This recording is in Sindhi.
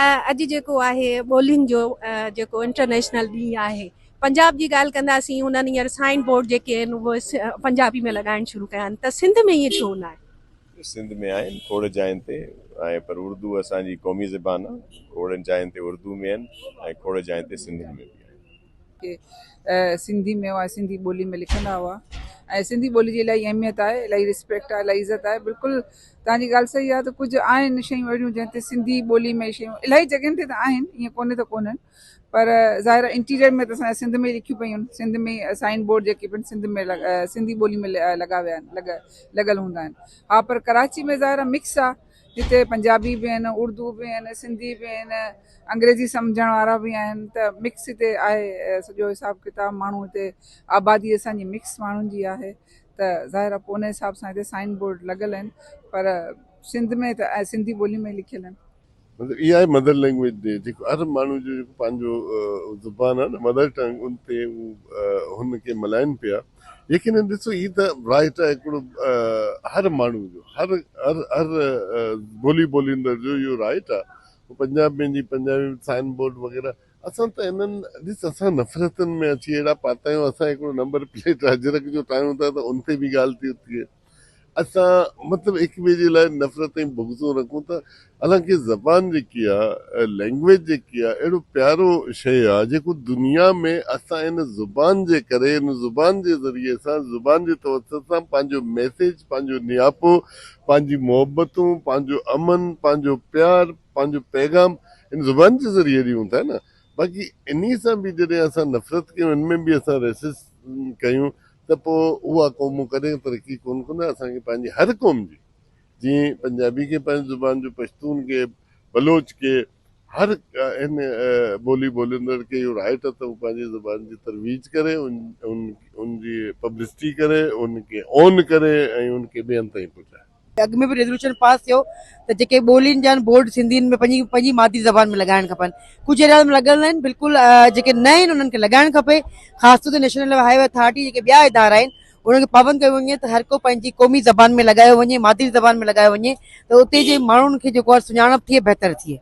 اڄ جيڪو آهي ٻولين جو جيڪو انٽرنيشنل ڏينهن آهي پنجاب جي ڳالهه ڪنداسين انهن هينئر سائن بورڊ جيڪي آهن اهي پنجابي ۾ لڳائڻ شروع ڪيا آهن ته سنڌ ۾ ائين ڇو نه آهي؟ سنڌ ۾ آهن کوڙ جاين تي ۽ پر اردو اسان جي قومي زبان آهي کوڙ جاين تي اردو ۾ آهن ۽ کوڙ جاين تي سنڌين ۾ به آهن. کي سنڌي ۾ هئا سنڌي ٻولي ۾ لکندا هئا ۽ سنڌي ٻولي جي الاهي اهميت آهي الاهي رسپيڪٽ آهي الاهي عزت آهي بلڪل توهان جي ڳالهه صحيح آهي ته ڪجهه آهن شيون اهڙيون جنهن تي سنڌي ٻولي ۾ شيون الاهي جڳهين تي ته آهن ائين ڪونهي ته ڪونهن پر ظاهر آهي انٽيريئر ۾ ته اسان جا سنڌ ۾ ئي لکيون پيون آهن سنڌ ۾ ئي سائن بورڊ جيڪي پڻ سنڌ ۾ سنڌي ٻولي ۾ لڳا ويا آهن لڳل هوندا آهن ها پر ڪراچي ۾ ظاهر آهي مڪس آهي جتي پنجابي به آهن اردو به آهن سنڌي به آهن انگريزي سمجهڻ وارا به آهن ته مڪس هتي آهي سڄو حساب ڪتاب ماڻهو هتي آبادي اسان جي مڪس ماڻهن جي آهي ته ظاهر آهي پوء ان حساب سان هتي سائن بورڊ لڳل آهن پر سنڌ ۾ ته سنڌي ٻولي ۾ لکيل آهن. مطلب اها آهي مدر لينگويج ڊي جيڪو هر ماڻهو جو جيڪو پنهنجو زبان آهي نه مدر ٽنگ ان تي هو هن کي ملهائن پيا يقينن ڏسو هي ته رائٽ آهي هڪڙو هر ماڻهو جو هر هر هر ٻولي ٻوليندڙ جو اهو رائٽ آهي پنجاب ۾ جي پنجابي سائن بورڊ وغيره اسان ته انهن ڏس اسان نفرتن ۾ اچي اهڙا پاتا آهيون اسان هڪڙو نمبر پليٽ اجرڪ جو ٺاهيون ٿا ته ان تي به ڳالهه ٿي ٿئي اسان مطلب هڪ ٻئي جي لاء نفرت ۽ بغضون رکون ٿا حالانڪه زبان جيڪي آ لينگويج جيڪي آ اهڙو پيارو شيء آ جيڪو دنيا ۾ اسان ان زبان جي ڪري ان زبان جي ذريعي سان زبان جي توسط سان پنهنجو ميسيج پنهنجو نياپو پنهنجي محبتون پنهنجو امن پنهنجو پيار پنهنجو پيغام ان زبان جي ذريعي ڏيون ٿا نه باقي انهي سان به جڏهن اسان نفرت ڪيون ان ۾ به اسان ريسسٽ ڪيون ته پوء اها قومون ڪڏهن ترقي ڪونه ڪنديون، اسان کي پنهنجي هر قوم جي جيئن پنجابي کي پنهنجي زبان جو، پشتون کي، بلوچ کي، هر ان ٻولي ٻوليندڙ کي اهو رائيٽ آهي ته هو پنهنجي زبان جي ترويج ڪري، ان جي پبلسٽي ڪري، ان کي اون ڪري ۽ ان کي ٻين تائين پهچائي. اڳ ۾ به ريزولوشن پاس ٿيو ته جيڪي ٻولين جا بورڊ سنڌين ۾ پنهنجي پنهنجي مادري زبان ۾ لڳائڻ کپن ڪجهه ايرياز ۾ لڳل آهن بلڪل جيڪي نه آهن انهن کي لڳائڻ کپي خاص طور تي نيشنل هاء وي اٿارٽي جيڪي ٻيا ادارا آهن انهن کي پابند ڪيو وڃي ته هر ڪو پنهنجي قومي زبان ۾ لڳايو وڃي مادري زبان ۾ لڳايو وڃي ته اتي جي ماڻهن کي جيڪو آهي سڃاڻپ ٿئي بهتر ٿئي.